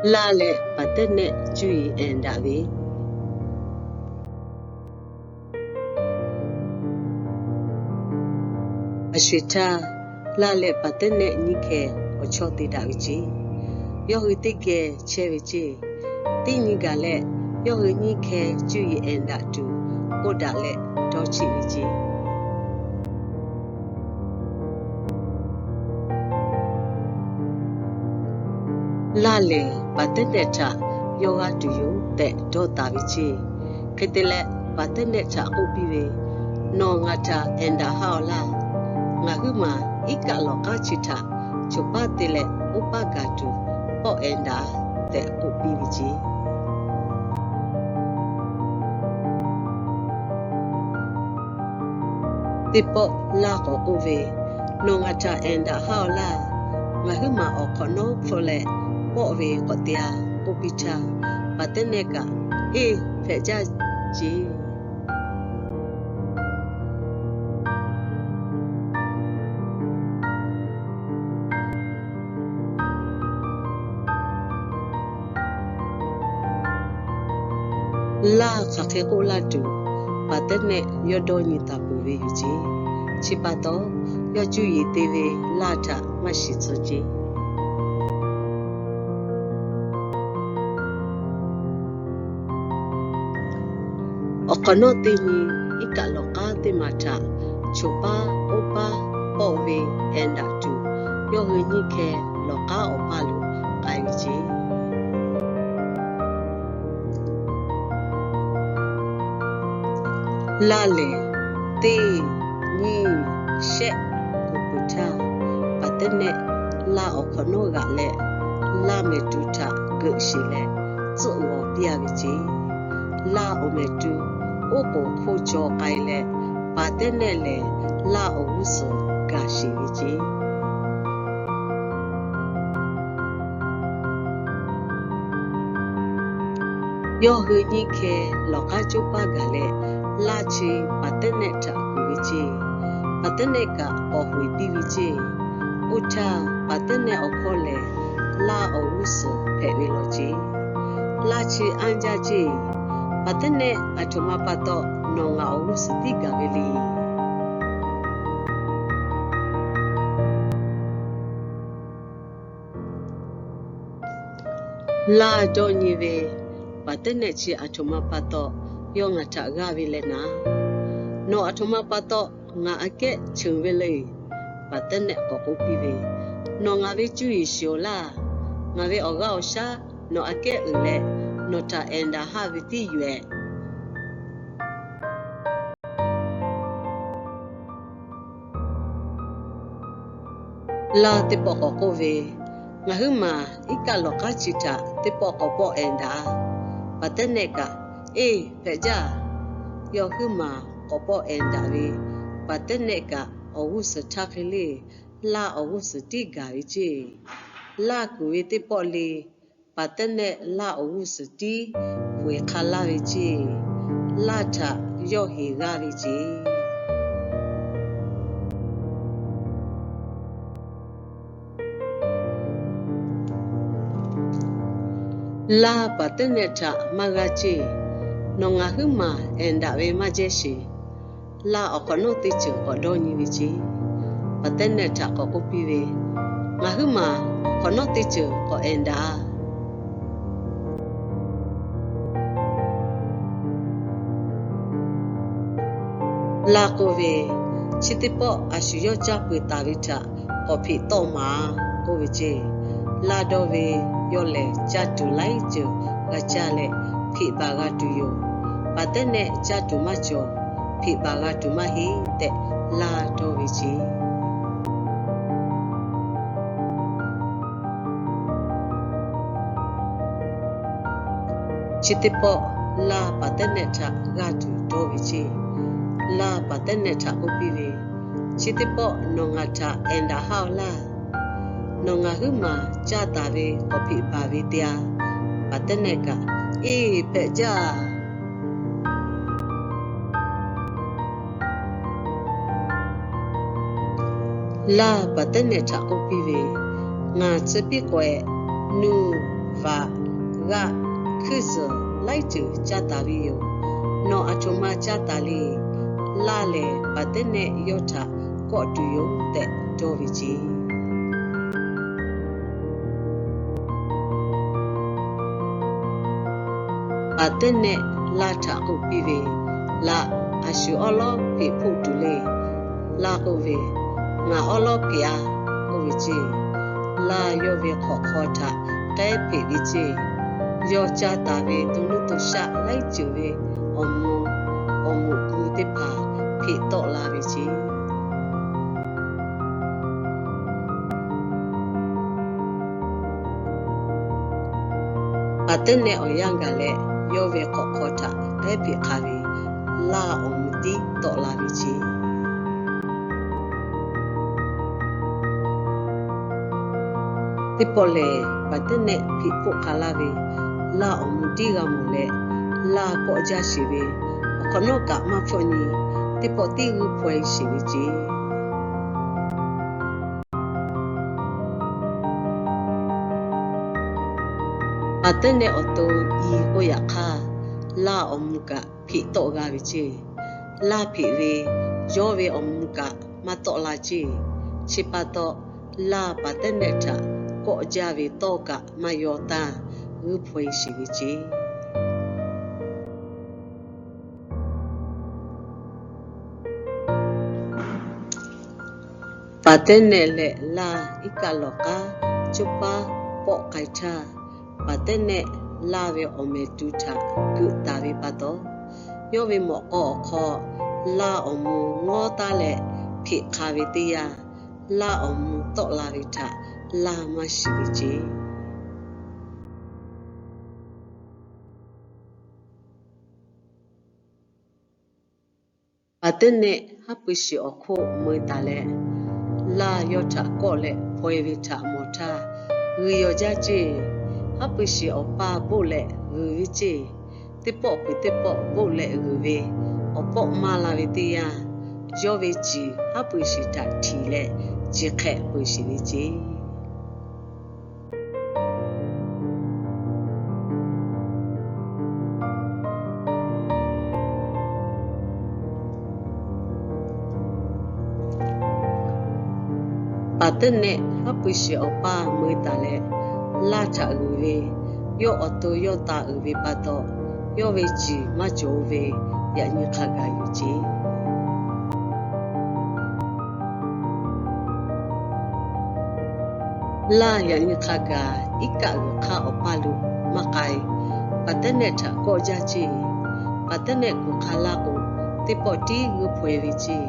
Laˇ leh paˍtehˉnehˆ cuˇ yiˍ ehˍ daꞈ ve. Aˬ sho htaˇ, laˇ leh paˍtehˉnehˆ nyiˇ hkeh awˬ chawˇ te daꞈ ve ceˇ. Yawˇ hui teˇ geh chehˇ ve ceˇ. Teˇ nyi gaˬ leh, yawˇ hui nyiˇ hkeh cuˇ yiˍ ehˍ daꞈ tuˬ k'oˆ daꞈ leh dawˇ cheˆ ve ceˇ. Laˇ lehˬ, paˍtehˉnehˆ htaꞈ yawˇ g'aˇ tuˬ yoˬ tehꞈ dawˇ taˍ ve ceˇ. Hk'e te leh, paˍtehˉnehˆ htaꞈ k'oˆ piˇ ve, Nawˬ ngaˬ htaꞈ ehˍ daꞈ haˉ-aw laˇ. Ngaˬ huiˉ maˬ iˉ kaˆ lawˬ k'aˉ chi htaꞈ choˬ paˉ te leh oˇ paˉ gaˬ tuˬ pawˆ ehˍ daꞈ tehꞈ k'oˆ piˇ ve ceˇ. Teˇ pawˆ laˇ k'awꞈ k'oˆ ve, Nawˬ ngaˬ htaꞈ ehˍ daꞈ haˉ-aw laˇ. Ngaˬ huiˉ maˬ awˬ hk'awꞈ nawˉ hpfuhˆ leh pawˆ ve k'awꞈ te-a k'oˆ piˇ htaˇ, paˍtehˉnehˆ kaꞈ, Eˇ, hpehꞈ jaˇ ceˇ. Laˇ hk'aˬ hk'e k'oˆ laˇ tuˬ, paˍtehˉnehˆ yawˇ dawˇ nyi taˍ peuˬ ve yoˬ ceˇ. Chi pa taw, yawˇ cuˇ yiˍ te ve laˇ htaꞈ maˇ shiˍ tcuh ceˇ. Awˬ hk'awꞈ nawˉ teˇ nyi iˉ kaˆ lawˬ k'aˉ teˇ maˬ htaꞈ choˬ paˉ oˇ paˉ pawˆ ve ehˍ daꞈ tuˬ, yawˇ hui nyiˇ hkeh lawˬ k'aˉ awˬ paˇ lo k'ai ve ceˇ. Laˇ lehˬ, teˇ nyiˇ shehˆ kuˬ peuˬ htaˇ, paˍtehˉnehˆ laˇ awˬ hk'awꞈ nawˉ g'aꞈ leh, laˇ mehˍ tu htaꞈ geuꞈ sheˍ leh tcuhˆ g'awˬ piˇ-a ve ceˇ. Laˇ awˬ mehˍ tu oˉ k'oˍ hk'oˆ caw k'ai leh, paˍtehˉnehˆ lehˬ laˇ awˬ g'uˇ suhˍ gaˬ sheˍ ve ceˇ. Yawˇ hui nyiˇ hkeh lawˬ k'aˉ coˇ paˇ gaˬ leh, laˇ chi paˍtehˉnehˆ htaꞈ kuˬ ve ceˇ. Paˍtehˉnehˆ kaꞈ k'awꞈ hoꞈ piˇ ve ceˇ. Oˇ htaˇ, paˍtehˉnehˆ awˬ hkawˇ lehˬ, laˇ awˬ g'uˇ suhˍ hpehꞈ ve law ceˇ. Laˇ chi anˇ jaˇ ceˇ. Paˍtehˉnehˆ aˬ htoꞈ ma pa taw nawˬ ngaˬ awˬ g'uˇ suhˍ tiˉ gaˬ ve le. Laˇ dawˇ nyi ve, Paˍtehˉnehˆ chi aˬ htoꞈ ma pa taw yawˇ ngaˬ htaꞈ g'aˇ ve leh naˍ, nawˬ aˬ htoꞈ ma pa taw ngaˬ aꞈ kehˉ cheuˬ ve le. Paˍtehˉnehˆ k'awꞈ k'oˆ piˇ ve, Nawˬ ngaˬ ve cuˇ yiˍ shiˍ-oˬ laˇ. Ngaˬ ve awˬ g'aˇ awˬ shaˉ nawˬ aꞈ kehˉ uiˍ leh, nawˬ htaꞈ ehˍ daꞈ haˉ ve tiˉ yoˬ-ehˍ. Laˇ teˇ pawˆ k'awꞈ k'oˆ ve, Ngaˬ huiˉ maˬ iˉ kaˆ lawˬ k'aˉ chi htaꞈ teˇ pawˆ k'awꞈ pawˆ ehˍ daꞈ. Paˍtehˉnehˆ kaꞈ, Eˇ, hpehꞈ jaˇ. Yawˇ huiˉ maˬ k'awꞈ pawˆ ehˍ daꞈ ve, Paˍtehˉnehˆ kaꞈ awˬ g'uˇ suhˍ htaˇ hk'e le, laˇ awˬ g'uˇ suhˍ tiˉ gaˬ ve ceˇ. Laˇ kuˬ ve teˇ pawˆ le, Paˍtehˉnehˆ laˇ awˬ g'uˇ suhˍ tiˉ hk'oꞈ-e hk'a laˇ ve ceˇ. Laˇ htaꞈ yawˇ heˍ g'aˇ ve ceˇ. Laˇ Paˍtehˉnehˆ htaꞈ maˇ g'aˇ ceˇ. Nawˬ ngaˬ huiˉ maˬ ehˍ daꞈ ve maˇ jehˇ sheˍ. Laˇ awˬ hk'awꞈ nawˉ teˇ ceuˬ k'awꞈ dawˇ nyi ve ceˇ. Paˍtehˉnehˆ htaꞈ k'awꞈ k'oˆ piˇ ve, Ngaˬ huiˉ maˬ awˬ hk'awꞈ nawˉ teˇ ceuˬ k'awꞈ ehˍ daꞈ. Laˇ k'oˆ ve, Chi teˇ pawˆ a shu yawˇ caˇ peuˬ taˍ ve htaꞈ k'awꞈ hpeꞈ tawˆ maˍ k'oˆ ve ceˇ. Laˇ dawˇ ve, Yawˇ lehˬ caˇ tuˬ laiˉ ceuˬ g'a caˇ leh hpeꞈ baˬ g'a tuˬ yoˬ. Paˍtehˉnehˆ caˇ tuˬ maˇ cawˬ, hpeꞈ baˬ g'a tuˬ maˇ heˆ tehꞈ laˇ dawˇ ve ceˇ. Chi teˇ pawˆ laˇ Paˍtehˉnehˆ htaꞈ g'aˇ tuˬ dawˇ ve ceˇ. Laˇ Paˍtehˉnehˆ htaꞈ k'oˆ piˇ ve, Chi teˇ pawˆ nawˬ ngaˬ htaꞈ ehˍ daꞈ haˉ-aw laˇ. Nawˬ ngaˬ huiˉ maˬ caˇ taˍ ve k'awꞈ hpeꞈ baˬ ve te-a. Paˍtehˉnehˆ kaꞈ, Eˇ, hpehꞈ jaˇ. Laˇ Paˍtehˉnehˆ htaꞈ k'oˆ piˇ ve, Ngaˬ tcuh piˇ k'awehꞈ, nuˇ vaꞈ, g'aˆ, hkuiˇ zuhˬ laiˉ ceuˬ caˇ taˍ ve yoˬ. Nawˬ aˬ htoꞈ ma caˇ taˍ le. Laˇ lehˬ, paˍtehˉnehˆ yawˇ htaꞈ kawˆ tuˬ yoˬ tehꞈ dawˇ ve ceˇ. Paˍtehˉnehˆ laˇ htaꞈ k'oˆ piˇ ve, Laˇ, a shu awˉ lawˉ hpeꞈ hpoˆ tuˬ le. Laˇ k'oˆ ve, Ngaˬ awˉ lawˉ hpeꞈ a, k'oˆ ve ceˇ. Laˇ yawˇ ve hk'awꞈ hk'aw htaꞈ k'ehˉ hpeꞈ ve ceˇ. Yawˇ caˇ taˍ ve to nuˇ to shaˆ laiˉ ceuˬ ve awˬ mvuh, awˬ moˍ gu teˇ hpaˍ hpeꞈ tawˆ la ve ceˇ. Paˍtehˉnehˆ awˬ yanˇ gaˬ leh, yawˇ ve hk'awꞈ hk'aw htaꞈ k'ehˉ hpeꞈ hk'a ve, laˇ awˬ mvuh tiˉ tawˆ la ve ceˇ. Teˇ pawˆ lehˬ, paˍtehˉnehˆ hpeꞈ hpoˆ hk'a laˇ ve, laˇ awˬ mvuh tiˉ g'a mawˬ leh, laˇ kawˆ jaˇ sheˍ ve, awˬ hk'awꞈ nawˉ kaꞈ maˇ hpfuhˆ nyi, teˇ pawˆ tiˉ g'uiˇ hpaw e sheˍ ve ceˇ. Paˍtehˉnehˆ awˬ to i k'oˆ yaꞈ hk'aˇ, laˇ awˬ mvuh kaꞈ hpeꞈ tawˆ g'a ve ceˇ. Laˇ hpeꞈ ve, yawˇ ve awˬ mvuh kaꞈ maˇ tawˆ la ceˇ. Chi pa taw, laˇ paˍtehˉnehˆ htaꞈ kawˆ jaˇ ve tawˇ kaꞈ maˇ yaw taˇ, g'uiˇ hpaw e sheˍ ve ceˇ. Paˍtehˉnehˆ leh laˇ iˉ kaˆ lawˬ k'aˉ coˇ paˉ pawˆ k'ai htaˇ, paˍtehˉnehˆ laˇ ve awˬ mehˍ tu htaꞈ keuꞈ taˍ ve pa taw, yawˇ ve mawꞈ k'aw awˬ hk'aw laˇ awˬ mvuh ngawˉ taˉ leh hpeꞈ hk'a ve teˇ yanˇ, laˇ awˬ mvuh tawˆ la ve htaꞈ laˇ maˇ shiˍ ve ceˇ. Paˍtehˉnehˆ haˉ pui shiˍ awˬ hk'oˆ mui taˍ leh, laˇ yawˇ htaꞈ kawˆ leh hpaw e ve htaꞈ mawˬ htaˇ, g'uiˬ yawˬ jaˇ ceˇ. Haˉ pui shiˍ awˬ paˇ boˆ leh g'uiˬ ve ceˇ. Teˇ pawˆ peuˬ teˇ pawˆ boˆ leh g'uiˬ ve, awˬ pawˆ maˇ la ve teˇ yanˇ, yawˇ ve ciˬ haˉ pui shiˍ htaꞈ htiꞈ leh ciˬ hk'ehꞈ peuˬ sheˍ ve ceˇ. Paˍtehˉnehˆ haˉ pui shiˍ awˬ paˇ mui taˍ leh, laˇ htaꞈ g'uiˬ ve, yawˇ awˬ to yawˇ ta uiˍ ve pa taw, yawˇ ve ciˬ maˇ cawˬ ve yaꞈ nyi hk'a gaˬ yoˬ ceˇ. Laˇ yaꞈ nyi hk'a gaˬ iˉ kaˆ g'uiˬ hk'aˇ awˬ paˇ lo maˇ k'ai. Paˍtehˉnehˆ htaꞈ kawˆ jaˇ ceˇ. Paˍtehˉnehˆ kuˬ hk'a laˇ k'o, teˇ pawˆ tiˉ g'uiˇ hpaw e ve ceˇ.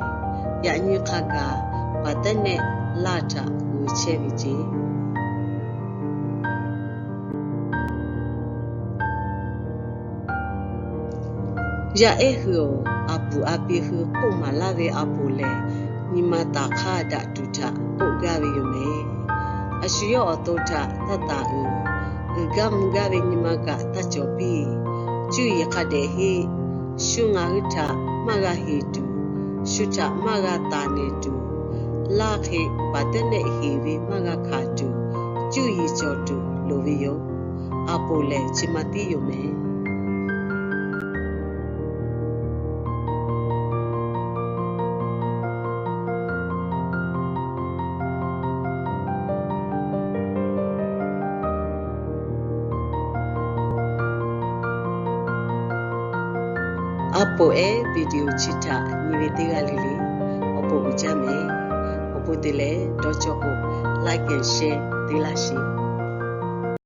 Yaꞈ nyi hk'a gaˬ paˍtehˉnehˆ laˇ htaꞈ g'uiˬ chehˇ ve ceˇ. Yaˇ ehˉ hui-oˬ, a puˍ a pi hui k'oˆ maˍ laˇ ve a poˍ lehˬ, nyi ma taˍ hk'aˇ daꞈ tuˬ htaꞈ k'oˆ gaˇ ve yoˬ mehˍ. A shu yawˇ awˬ to htaꞈ taˇ taˍ uiˍ. Uiˍ gaˇ mvuh gaˇ ve nyi ma kaꞈ taˇ cawˬ piˇ. Cuˇ yiˍ hk'a dehꞈ heˆ. Shu ngaˬ hui htaꞈ maˇ g'a heˍ tuˬ, shu htaꞈ maˇ g'a taˍ nehˬ tuˬ, laˇ hk'e paˍtehˉnehˆ heˍ ve maˇ g'a hkanˍ tuˬ, cuˇ yiˍ cawˬ tuˬ loˍ ve yoˬ. A poˍ lehˬ chi ma tiˉ yoˬ mehˍ. A poˍ ehˉ video chi htaꞈ nyi ve teˇ g'aˇ le le awˬ bon uiˍ jaˇ mehˍ. Awˬ bon te leh dawˇ cawˇ k'o, like and share te laˇ sheˍ.